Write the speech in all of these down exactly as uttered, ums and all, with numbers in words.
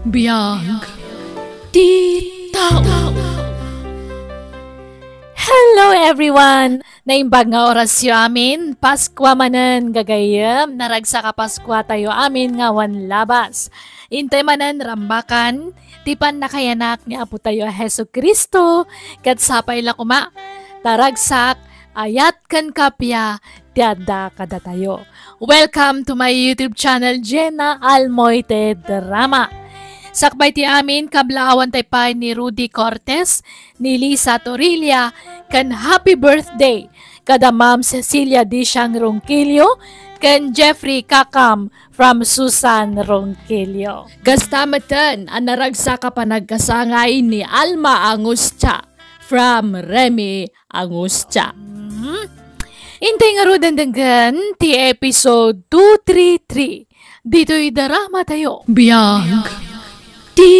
Biag ti tao. Hello, everyone! Naimbag nga orasyo amin, Paskua manen, gagayyem, naragsak a Paskua tayo amin nga awan labas. Intay manen, rambakan ti pannakayanak ni Apo tayo a Jesu-Cristo, ket sapay la koma, ta ragsak, ayat ken kappia ti adda kadatayo. Welcome to my YouTube channel, Jenna Almoite Drama. Sakbay ti amin, kablaawan tay pay ni Rudy Cortez, ni Lisa Torilla, ken happy birthday kada Ma'am Cecilia Dishang Ronquillo, ken Jeffrey Kakam from Susan Ronquillo. Kasta metten a naragsak a panagkasangay ni Alma Angustia from Remy Angustia. Mhm. Intay ngarud denggen ti episode two three three. Ditoy drama tayo. Biag ti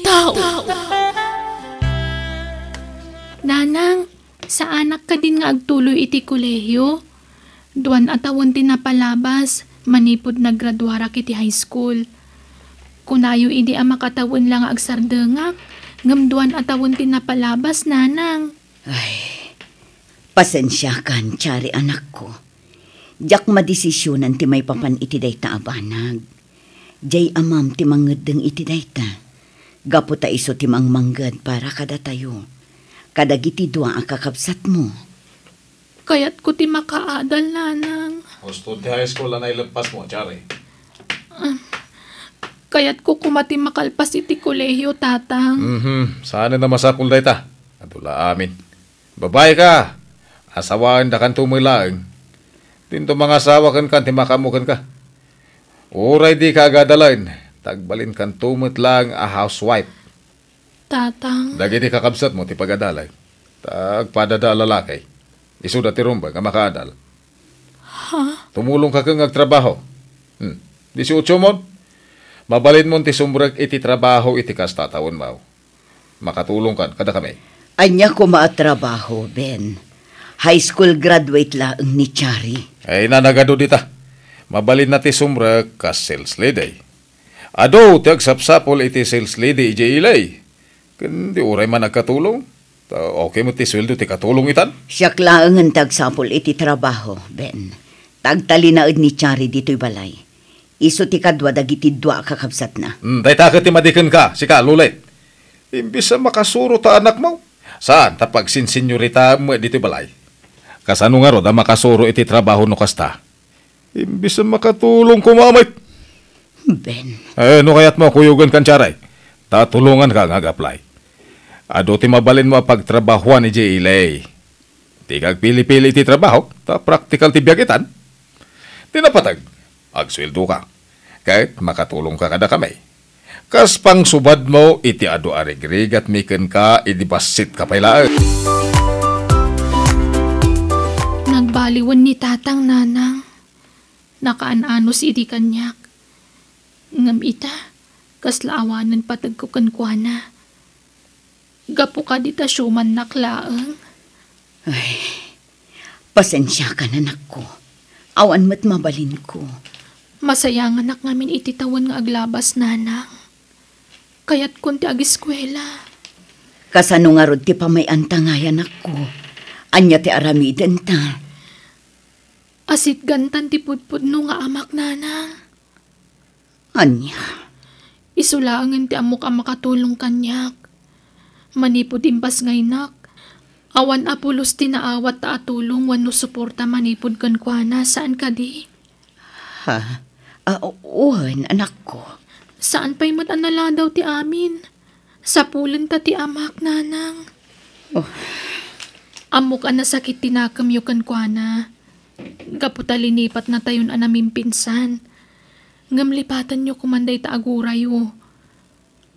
tao. Nanang, saanak kadin nga agtuloy iti kolehiyo? Duan a tawen ti napalabas manipud naggraduarak iti high school. Kunayo idi a makatawen la nga agsardengak, ngem duan a tawen ti napalabas, nanang. Ay, pasensiakan, Chari, anakko. Diak madesisionan ti maipapan iti dayta a banag. Diay amam ti mangeddeng iti dayta. Gapu ta isu ti mangmangged para kadatayo, kadagiti dua a kakabsatmo. Kayatko ti makaadal, nanang. Husto ti high school a naileppasmo, Chari. Ah, kayatko koma ti makalpas iti kolehiyo, tatang. Mhm, saanen a masapul dayta. Adu la amin. Babaika, asawaendakanto met laeng. Dinto mangasawa kenka ti makaammo kenka. Uray dika agadalen, ta agbalinkanto met laeng a housewife. Tatang. Dagiti kakabsatmo ti pagadalay. Ta agpadada a lalaki. Isuda ti rumbeng a makaadal. Ha? Tumulongka ken nga agtrabaho. Hmm. Disiotso mon? Mabalinmon ti sumrek iti trabaho iti kasta a tawenmo. Makatulongkan kadakami. Ania koma a trabaho, Ben? High school graduate laeng ni Chari. Ay, nanagadu dita. Mabalinna ti sumrek kas sales lady. Adu ti agsapsapul iti sales lady idiay ilay. Ken di uray man agkatulong. Ta okay met ti sueldo ti katulong itan. Siak laengen ti agsapul iti trabaho, Ben. Ta agtalinaed ni Chari ditoy balay. Isu ti kadua dagiti dua a kakabsatna. Hmm, dayta ket ti madi kenka, sika, Lulet. Imbes a makasuro ta anakmo, saan ta pagsinsinyorita met ditoy balay. Kasano ngarud a makasuro iti trabaho no kasta? Imbes a makatulong koma met. Ben. Eh, no kayatmo, kuyogen kan Charay. Ta tulonganka nga ag-apply. Adu ti mabalinmo a pagtrabahoan idiay ilay. Dika agpili-pili iti trabaho, ta praktikal ti biag itan. Ti napateg, agsueldoka. Ket makatulongka kadakami. Kas pangsubadmo iti adu a rigrigatmi kenka idi bassitka pay laeng. Nagbaliwen ni Tatang, Nanang. Nakaan-anos idi kaniak. Ngem ita, kasla awanen pategko kenkuana. Gapu kadi ta siumannak laeng. Ay, pasensiakan, anakko. Awan met mabalinko. Masayanganak ngamin iti tawen nga aglabas, Nanang. Kayatkon ti agiskuela. Kasano ngarud ti pamay-anta ngay, anakko? Ania ti aramidenta? Asitgantan ti pudpudno nga amak, Nanang. Ania? Isu laengen ti ammok a makatulong kaniak. Manipud imbasngaynak, awan a pulos ti naawat ta atulong wenno suporta manipud kenkuana, saan kadi? Ha? Ah, o-, wen, anakko. Saan pay met a naladaw ti amin. Sapulenta ti amak, Nanang. Oh. Ammok a nasakit ti nakemyo kenkuana. Gapu ta linipatnatayon a namimpinsan. Ngem lipatenyo koman dayta a gurayyo.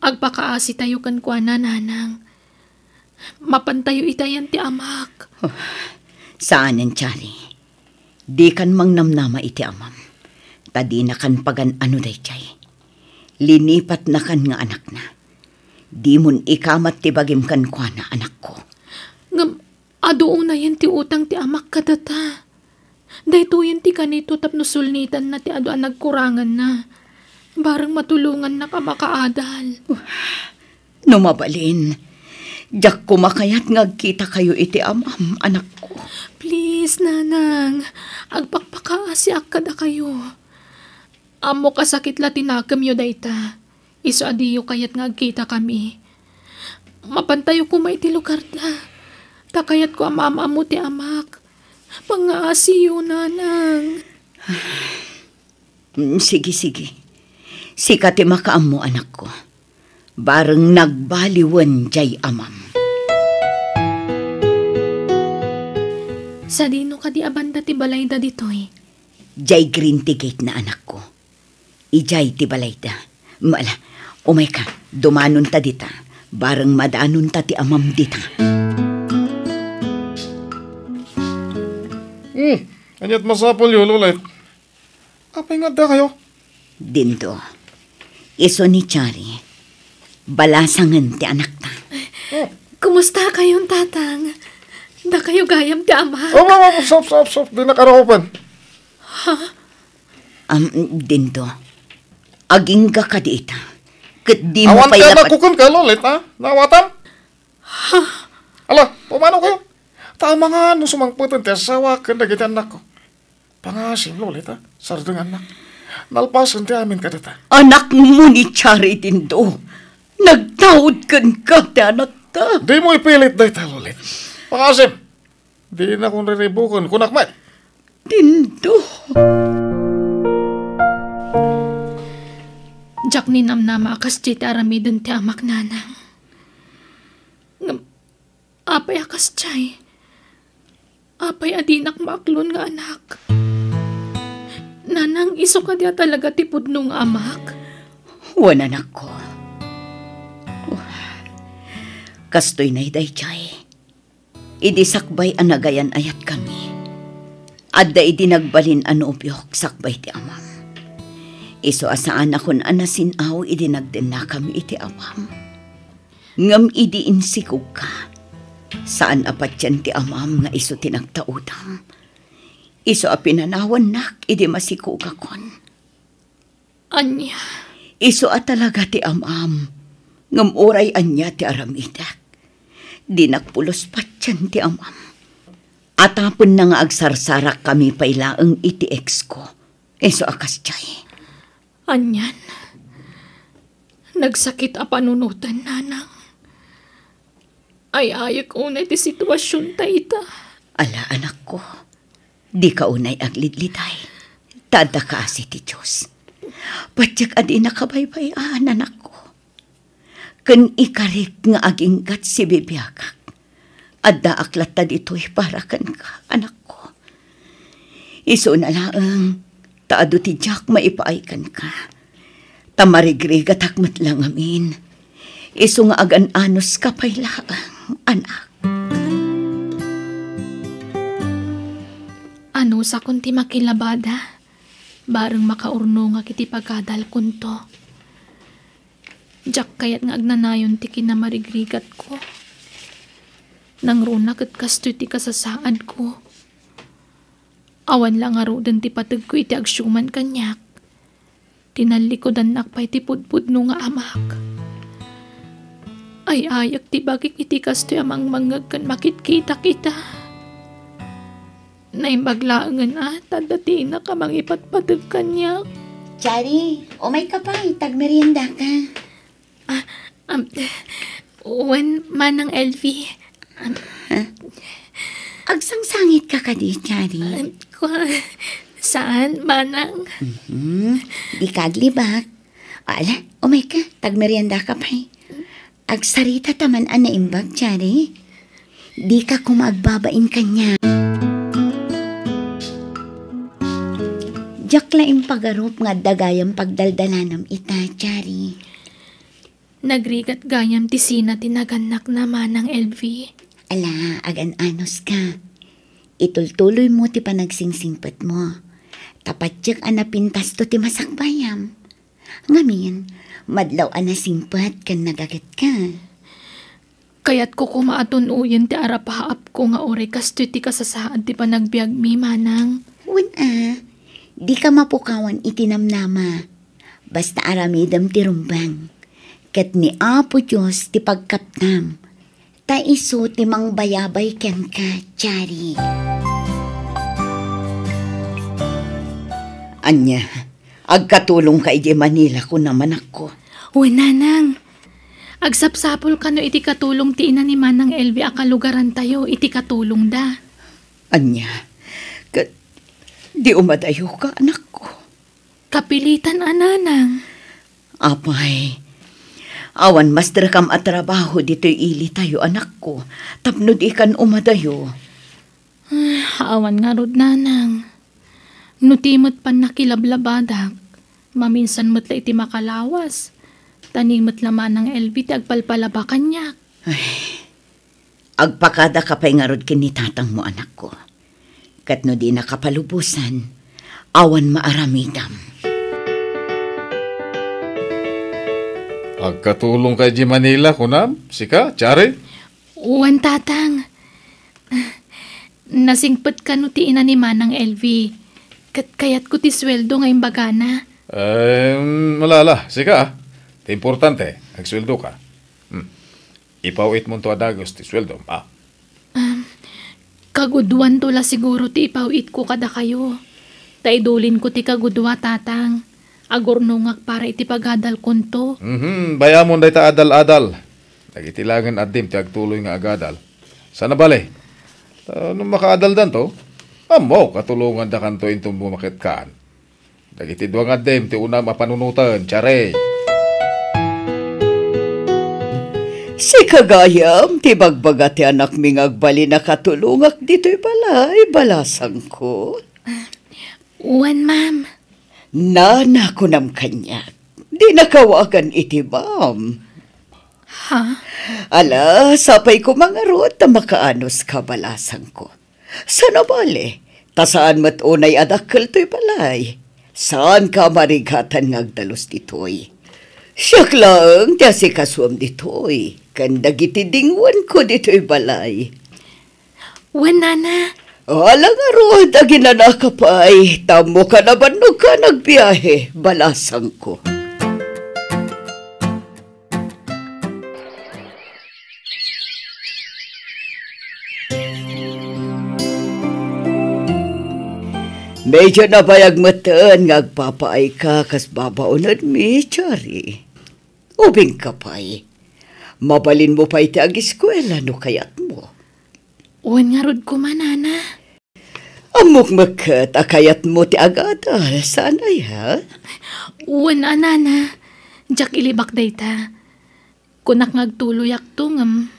Agpakaasitayo kenkuana, Nanang. Mapantayo itayan ti amak. Oh, saanen, Chari. Dikan mangnamnama iti amam. Ta dinakan pagan-ano daydiay. Linipatnakan nga anakna. Dimon ikamat ti bagim kenkuana, anakko. Ngem, adu unayen ti utang ti amak kadata. Daytoyen ti kanito tapno sulnitanna ti adu a nagkuranganna. Bareng matulongannak a makaadal. No mabalin, diak koma kayat nga agkitakayo iti amam, anakko. Please, Nanang, agpakpakaasiak kadakayo. Ammok a sakit la ti nakemyo dayta. Isu a diyo kayat nga agkitakami. Mapantayo koma iti lugarda. Ta kayatko a maam-ammo ti amak. Pangngaasiyo, Nanang. Mm, sige, sige. Sika ti makaammo, anakko. Bareng nagbaliwen jay amam. Sadino kadi a banda ti balayda ditoy? Jay green ti gate na, anakko. Ijay ti balayda. Mala, umayka, dumanonta dita. Bareng madanonta ti amam dita. Hmm, aniat masapulyo, Lolet? Apay nga addakayo? Dindo, isu ni Chari, balasangen ti anakta. Oh. Kumusta kayon, Tatang? Dakayo gayam ti ama. Oh, oh, oh, stop, stop, stop. Di nakarupan. Ha? Am, Dindo, agingga kadi ita. Ket di mo Awan pay ka lapat- nakukunka, Lolet, ha? Nawatam? Ha? Ala, pumano kayo? Tama nga, no sumangpeten ti asawa ken dagiti annakko. Pangasim, Lolita, sardengannak. Nalpasen ti amin kadata. Anakmo ni Chari, Dindo. Nagtaud kenka ti anakta. Dimo ipilit dayta, Lolit. Pangasim. Dinakon riribuken, kunak met. Dindo. Diak ninamnama a kasdiay ti aramiden ti amak, Nanang. Ngem, apay a kasdiay? Apay a dinak maaklon nga anak? Nanang, isu kadi a talaga ti pudno nga amak? Wen, anakko. Kastoy nay daydiay. Idi sakbay a nagayan-ayatkami, adda idi nagbalin a nobiok sakbay ti amam. Isu a saanakon a nasin-aw idi nagdennakami iti amam. Ngem idi insikogka, saan a patien ti amam nga isu ti nagtaudam. Isu a pinanawannak idi masikogakon. Ania? Isu a talaga ti amam, ngem uray ania ti aramidek, dinak pulos patien ti amam. Atapenna nga agsarsarakkami pay laeng iti exko. Isu a kasdiay. Anian? Nagsakit a panunoten, Nanang. Ay-ayek unay ti situasionta ita. Ala, anakko, dika unay aglidliday. Ta adda kaasi ti Dios. Patiek a dinaka baybay-an, anakko. Ken ikarik nga aginggat sibibiagak. Addaak latta ditoy para kenka, anakko. Isuna laeng, ta adu ti diak maipaay kenka. Ta marigrigatak met la ngamin. Isu nga agan-anuska pay laeng, anak. Anusakon ti makilabada, bareng makaurnongak iti pagadalkonto. Diak kayat nga agnanayon ti kinamarigrigatko. Nangruna ket kastoy ti kasasaadko. Awan la ngaruden ti pategko iti agsiuman kaniak. Tinallikudannak pay ti pudpudno nga amak. Ay-ayek ti bagik iti kastoy a mangmangngeg ken makitkitak ita. Naimbag laengen a, ta adda ti innak a mangipatpateg kaniak. Chari, umayka pay, tagmeriendaka. Ah, um, wen, Manang Elvi. Um, Ha? Agsangsangitka kadi, Chari? Um, kwa-, saan, Manang? Mhm. Dika aglibak. Ala, umayka, tagmeriendaka pay. Agsarita ta man a naimbag, Chari. Dika koma agbabain kaniak. Diak la impagarup nga adda gayam pagdaldalanam ita, Chari. Nagrigat gayam ti sina ti nagannakna, Manang Elvi. Ala, agan-anuska. Itultuloymo ti panagsingsingpetmo. Ta patiek a napintasto ti masakbayam. Ngamin, madlaw a nasingpet ken nagagetka. Kayatko koma a tun-oyen ti arapaapko nga uray kastoy ti kasasaad ti panagbiagmi, Manang. Wen a, dika mapukawan iti namnama. Basta aramidem ti rumbeng, ket ni Apo Dios ti pagkapnam, ta isu ti mangbayabay kenka, Chari. Ania, agkatulongka idiay Manila, kunam, anakko? Wen, nanang. Agsapsapulka no iti katulong ti ina ni Manang Elvi a kalugarantayo iti katulongda. Ania, ket di umadayoka, anakko? Kapilitan a, nanang. Apay, awan maestrakam a trabaho ditoy ilitayo, anakko, tapno dikan umadayo. Ah, awan ngarud, nanang. No ti met pannakilablabadak, maminsan met la iti makalawas, ta ni met la Manang Elvi ti agpalpalaba kaniak. Ay, agpakadaka pay ngarud ken ni tatangmo, anakko. Ket no dinaka palubosan, awan maaramidam. Agkatulongka idiay Manila, kunam? Sika, Chari? Wen, tatang. Nasingpet kano ti ina ni Manang Elvi. Ket kayatko ti sueldo nga imbagana. Em, ala, ala, sika, ah. Ti importante, agsueldoka. Hmm. Ipaw-itmonto a dagus ti sueldom, ah. Um, kagudoanto la siguro ti ipaw-itko kadakayo. Ta idulinko ti kagudua, tatang. Agurnongak para iti pagadalkonto. Mhm, bayamon dayta adal-adal. Dagiti laengen addim ti agtuloy nga agadal. Saan a bale, ta no makaadaldanto, ammok a tulongandakanto inton bumaketkan. Dagiti dua nga addim ti unam a panunoten, Chari. Sika gayam ti bagbaga ti anakmi nga agbalin a katulongak ditoy balay, balasangko. Wen, ma'am. Nana, kunam kaniak. Dinaka awagan iti ma'am. Ha? Ala, sapay koma ngarud ta makaanus ka, balasangko. Saan a bale, ta saan met unay a dakkel toy balay. Saanka a marigatan nga agdalus ditoy. Siak laeng ti asikasuem ditoy, ken dagiti dinguanko ditoy balay. Wen, nana. Ala ngarud, aginanaka pay, ta ammokan a bannogka a nagbiahe, balasangko. Medyo nabayag metten nga agpapaayka kas babaonenmi, Chari. Ubingka pay. Mabalinmo pay ti agiskuela no kayatmo. Wen ngarud koma, nana. Ammok met ket a kayatmo ti agadal, saan aya? Wen a, nana. Diak ilibak dayta. Kunak nga agtuloyakto ngem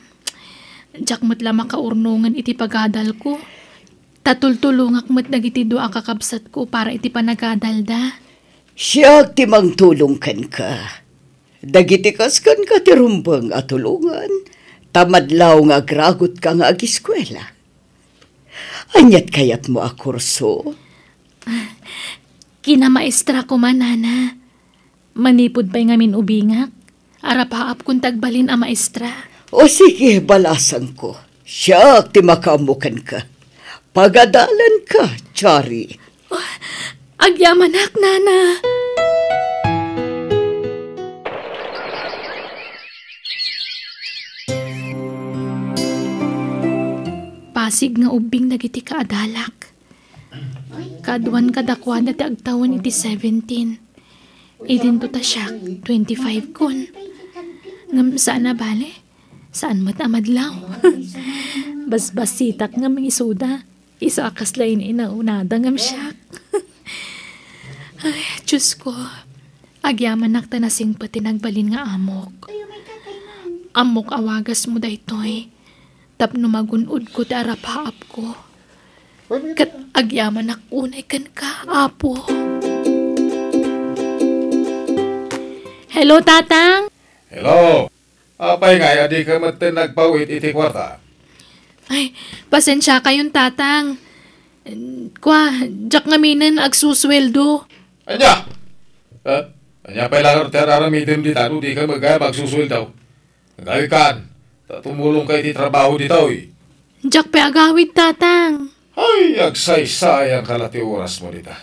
diak met la makaurnongen iti pagadalko. Ta tultulongak met dagiti dua a kakabsatko para iti panagadalda. Siak ti mangtulong kenka. Dagiti kas kenka ti rumbeng a tulongan, ta madlaw nga agragutka nga agiskuela. Aniat kayatmo a kurso? Kinamaestra koma, nana. Manipud pay ngamin ubingak, arapaapkon ti agbalin a maestra. O sige, balasangko. Siak ti makaammo kenka. Pagadalanka, Chari. Oh, agyamanak, nana. Pasig nga ubbing dagiti kaadalak. Kaaduan kadakuada ti agtawen iti seventeen. Idinto ta siak, twenty-five kon. Ngem saan a bale, saan met a madlaw. Basbasitak ngem isuda. Isu a kasla in-inaunada ngem siak. Ay, Diosko. Agyamanak ta nasingpet ti nagbalin nga amok. Ammok a wagasmo daytoy. Tapno magun-odko ti arapaapko. Ket agyamanak unay kenka, Apo. Hello, Tatang? Hello. Apay ngay a dika metten nagpaw-it iti kuarta? Ay, pasensiakayon, Tatang. Kua, diak ngaminen agsusueldo. Ania? Eh, ania pay laeng ti ar-aramidem dita no dika met gayam agsusueldo? Agawidkan, ta tumulongka iti trabaho ditoy. Diak pay agawid, Tatang. Ay, agsaysayanka la ti orasmo dita.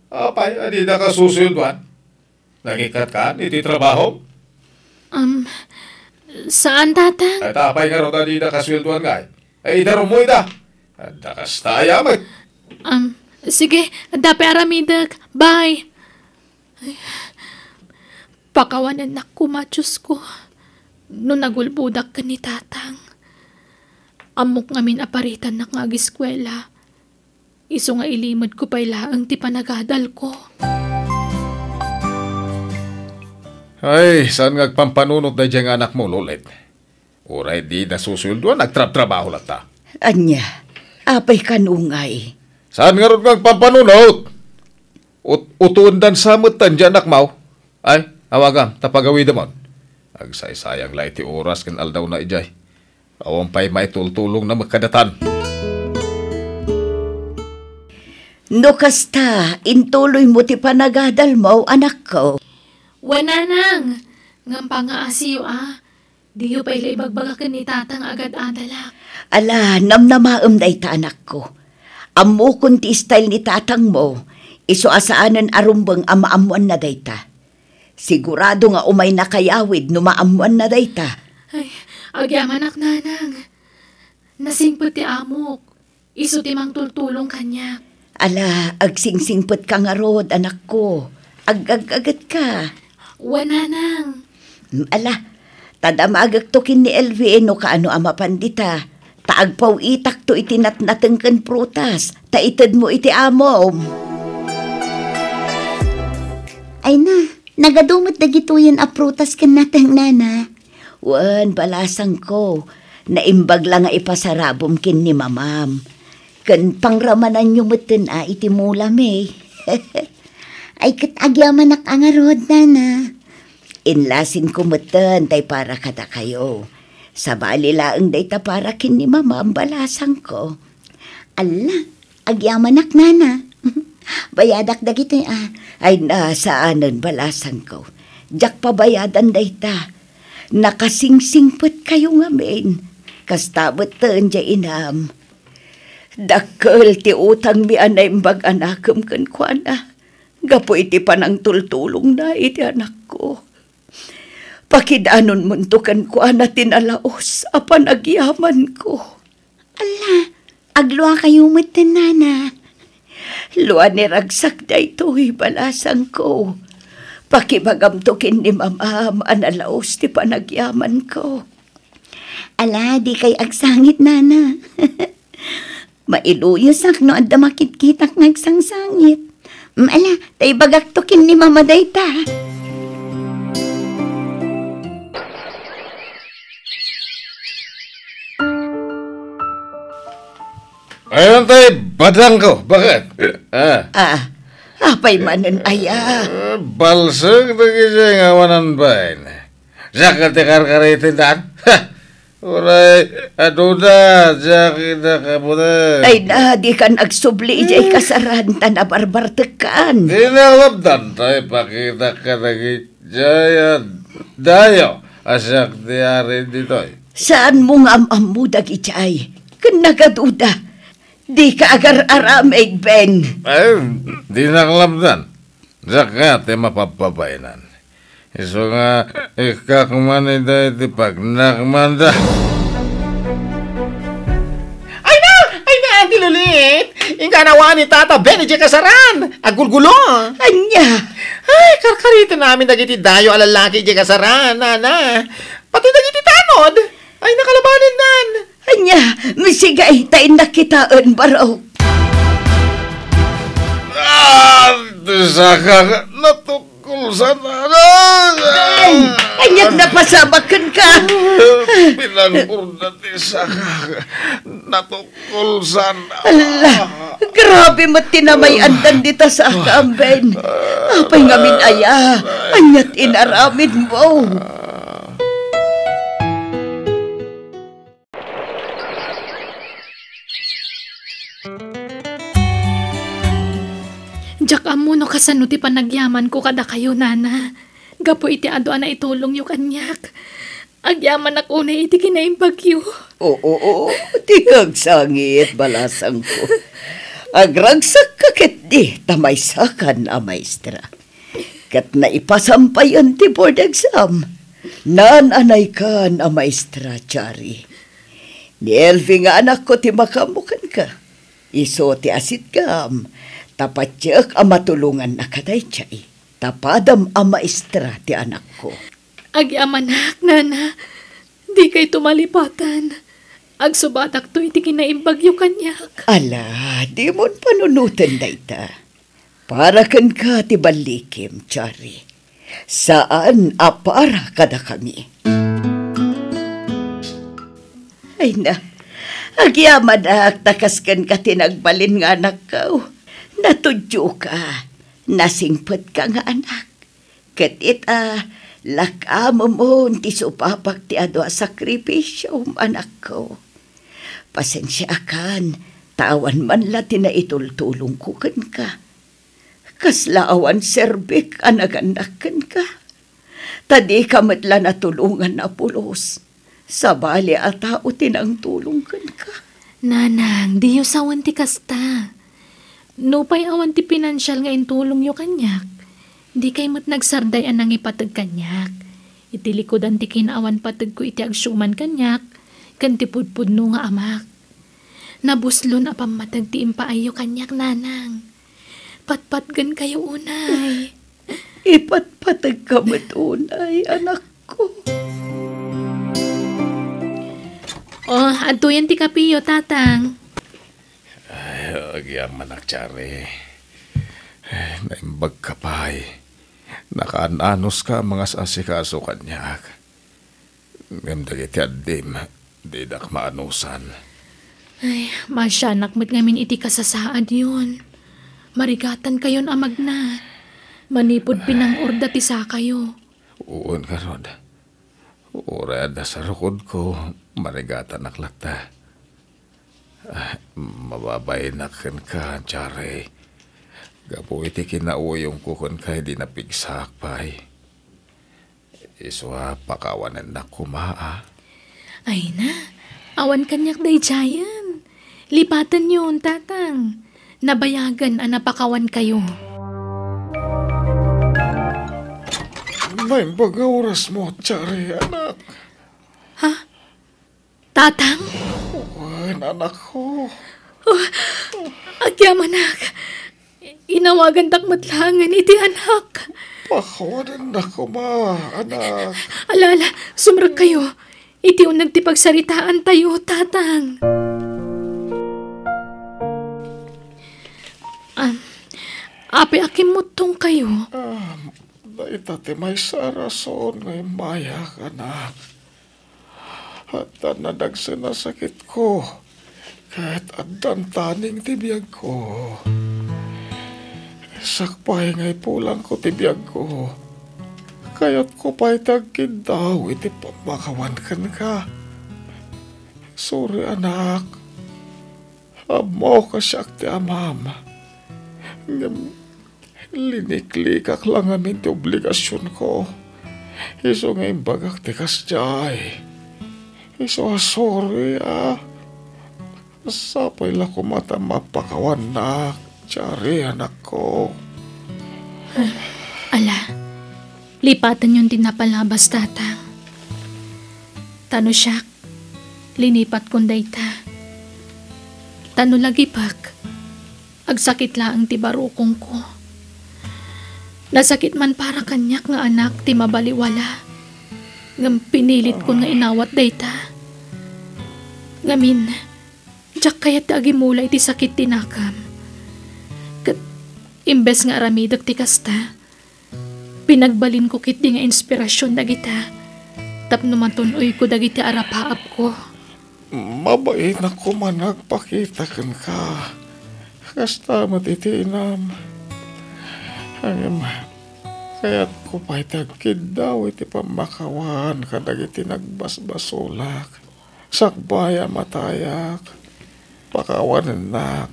Apay a didaka susueldoan? Nangikkat kan iti trabaho? Um, saan, Tatang. Ay, ta apay ngarud a dida kasueldoan ngay? Ay, idarummo ida. Adda kasta a yamek. Um, sige, adda pay aramidek. Bye. Ay, pakawanennak koma, Diosko, no nagulbodak ken ni Tatang. Ammok ngamin a paritannak nga ageskuela. Isu nga ilimedko pay laeng ti panagadalko. Ay, saan nga agpampanunot daydiay nga anakmo, Lolet? Uray dida susueldoan, agtrabtrabaho latta. Ania? Apay kano ngay? Saan ngarud nga agpampanunot? Ut-, utuendan sa metten diay anakmo. Ay, awagam, ta pagawidemon. Agsaysayang la iti oras ken aldawna idiay. Awan pay maitultulongna met kadatan. No kasta, intuloymo ti panagadalmo, anakko. Wen, Nanang, ngem pangngaasiyo a, diyo pay la ibagbaga ken ni Tata nga agad-adalak. Ala, namnamaem dayta, anakko. Ammokon ti style ni tatangmo, isu a saanen a rumbeng a maammoanna dayta. Sigurado nga umayna kayawid no maammoanna dayta. Ay, agyamanak, Nanang. Nasingpet ti amok. Isu ti mangtultulong kaniak. Ala, agsingsingpetka ngarud, anakko. Ag-ag-agetka. Wen, Nanang. Mm, ala, ta damagekto ken ni Elvin no kaano a mapan dita. Ta agpaw-itakto iti natnateng ken prutas, ta itedmo iti amom. Ay na, nagadu met dagitoyen a prutas ken nateng, Nana. Wen, balasangko, naimbag la nga ipasarabom ken ni Mamam. Ken pangramananyo metten a iti mula, May. Ay, ket agyamanak a ngarud, Nana. Inlasinko metten tay para kadakayo. Sabali laeng dayta para ken ni Mamam, balasangko. Alla, agyamanak, Nana. Bayadak dagitoy a. Ay, na, saanen, balasangko. Diak pabayadan dayta. Nakasingsingpetkayo ngamin. Kasta metten diay inam. Dakkel ti utangmi a naimbag a nakem kenkuana gapu iti panangtultulongna iti anakko. Pakidanonmonto kenkuana ti nalaos a panagyamanko. Alla, agluakayo metten, Nana. Lua ni ragsak daytoy, balasangko. Pakibagamto ken ni Mamam a nalaos ti panagyamanko. Ala, dikay agsangit, Nana. Mailuyosak no adda makitkitak nga agsangsangit. Mm, ala, ta ibagakto ken ni Mama dayta. Ayan tay badangko, bakit? Ah. Ah, apay manen aya? Ah, balsek dagiti nga awanan bain. Siak ti karkariten dan. Ha! Uray, adu da, siak ida kabuda. Ay na, dikan agsubli idiay kasaran, ta nabarbartekkan. Di na alabdan, tay pakitak kadagiti a dayo, a siak ti ari ditoy. Saanmo nga am-ammo dagiti ay? Ken nagaduda. Dika agar-aramid, Ben. Ay, dinak labdan. Saka ti mapabpabainan. Isu nga, ikkak man ida iti pagnakmanda. Ay na! Ay na, Auntie Lolit! Ingganawa ni Tata Ben idiay kasaran! Agulgulo! Ania? Ay, karkariten amin dagiti dayo a lallaki idiay kasaran, Nana. Pati dagiti tanod! Ay, nakalabanen nan! Ania, misigay, ta innak kitaen, barok. Ah, ti saka, natukkol sana. Ay, aniat napasamak kenka? Pinangurda ti saka, natukkol sana. Ala, grabe met ti namay-andan dita saka, Ben. Apay ngamin aya? Aniat inaramidmo? Diak ammo no kasano ti panagyamanko kadakayo, Nana, gapu iti adu a naitulongyo kaniak. Agyamanak unay iti kinaimbagyo. Oo, oo, dika agsangit, balasangko. Agragsakka ketdi ta maysakan a maestra. Ket naipasampayen ti board exam. Naan-anaykan a maestra, Chari. Ni Elvi nga anakko ti makaammo kenka. Isu ti asitgam, ta patiek a matulonganna kadaydiay, ta padam a maestra ti anakko. Agyamanak, nana. Dikayto malipatan. Agsubatakto iti kinaimbagyo kaniak. Ala, dimon panunoten dayta. Para kenka ti ballikim, Chari. Saan a para kadakami. Ay na, agyamanak ta kas kenka ti nagbalin nga anakko. Natudioka, nasingpetka nga anak. Ket ita, lakamemon ti supapak ti adu a sakripisiom, anakko. Pasensiaakan, ta awan man la ti naitultulongko kenka. Kasla awan serbik a nagannak kenka. Ta dika met la natulongan a pulos. Sabali a tao ti nangtulong kenka. Nanang, diyo sawen ti kasta. Nupay awan ti pinansial nga intulongyo kaniak, dikay met nagsarday a nangipateg kaniak iti likudan ti kinaawan pategko iti agsuman kaniak ken ti pudpudno nga amak. Nabuslon a pammateg ti impaayyo kaniak, nanang. Patpatgenkayo unay. Ipatpategka met unay, anakko. Oh, adtoyen ti kapiyo, tatang. Ay, agyamanak, Chari. Ay, naimbagka pay. Nakaan-anuska a mangas-asikaso kaniak. Ngem dagiti addim, didak maanusan. Ay, maasianak met ngamin iti kasasaadyon. Marigatankayon a magna. Manipud pinang-orda ti sakayo. Wen ngarud. Uray adda sarukodko, marigatanak latta. Ah, mababainak kenka, Chari. Gapu iti kinauyongko kenka idi napigsaak pay. Isu a pakawanennak koma, a. Ay na, awan kaniak daydiayen. Lipatenyon, tatang. Nabayagen a napakawankayo. Naimbag nga orasmo, Chari, anak. Ha? Tatang? Wen, anakko. Oh, agyamanak. Inawagantak met laengen iti anak. Pakawanennak koma, anak. Ala, ala, sumrekkayo. Iti uneg ti pagsaritaantayo, tatang. Am, apay a kimmuttongkayo? Ah, dayta ti maysa a rason nga immayak, anak. Addan nadagsen a sakitko, ket addan taning ti biagko. Sakbay nga ipulangko ti biagko, kayatko pay ti agkiddaw iti pammakawan kenka. Sorry, anak. Ammok a siak ti amam. Ngem liniklikak la ngamin ti obligasionko. Isu nga imbagak ti kasdiay. Isu a sorry, a. Sapay la koma ta mapakawannak, Chari, anakko. Ala, lipatenyon ti napalabas, tatang. Ta no siak, linipatkon dayta. Ta no lagipek, agsakit laeng ti barukongko. Nasakit man para kaniak nga anak ti mabaliwala, ngem pinilitkon nga inawat dayta. Ngamin, diak kayat ti agimula iti sakit ti nakam. Ket imbes nga aramidek ti kasta, pinagbalinko ketdi nga inspirasion dagita tapno matun-oyko dagiti arapaapko. Mabainak koma nga agpakita kenka. Kasta met iti inam. Ngem, kayatko pay ti agkiddaw iti pammakawan kadagiti nagbasbasolak. Sakbay a matayak, pakawanennak.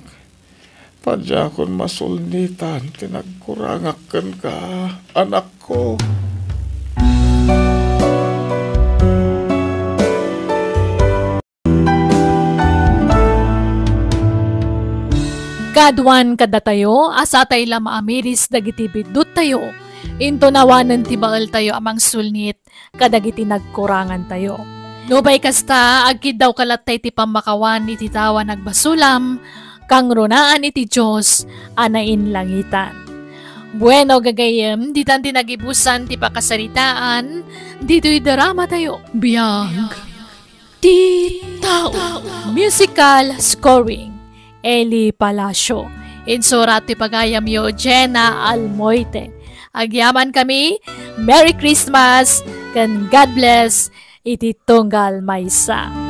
Ta diakon masulnitan ti nagkurangak kenka, anakko. Kaaduan kadatayo a satay la maamiris dagiti bidduttayo. Inton awanen ti baeltayo a mangsulnit kadagiti nagkurangantayo. Nupay kasta, agkiddawka latta iti pammakawan iti tao a nagbasulam, kangrunaan iti Dios a nainlangitan. Bueno, gagayyem, ditan ti nagibusan ti pakasaritaan ditoy dramatayo. Biag ti tao. Musical scoring, Eli Palacio. Insurat ti pagayamyo, Jenna Almoite. Agyaman kami, Merry Christmas, ken God bless iti tunggal maysa.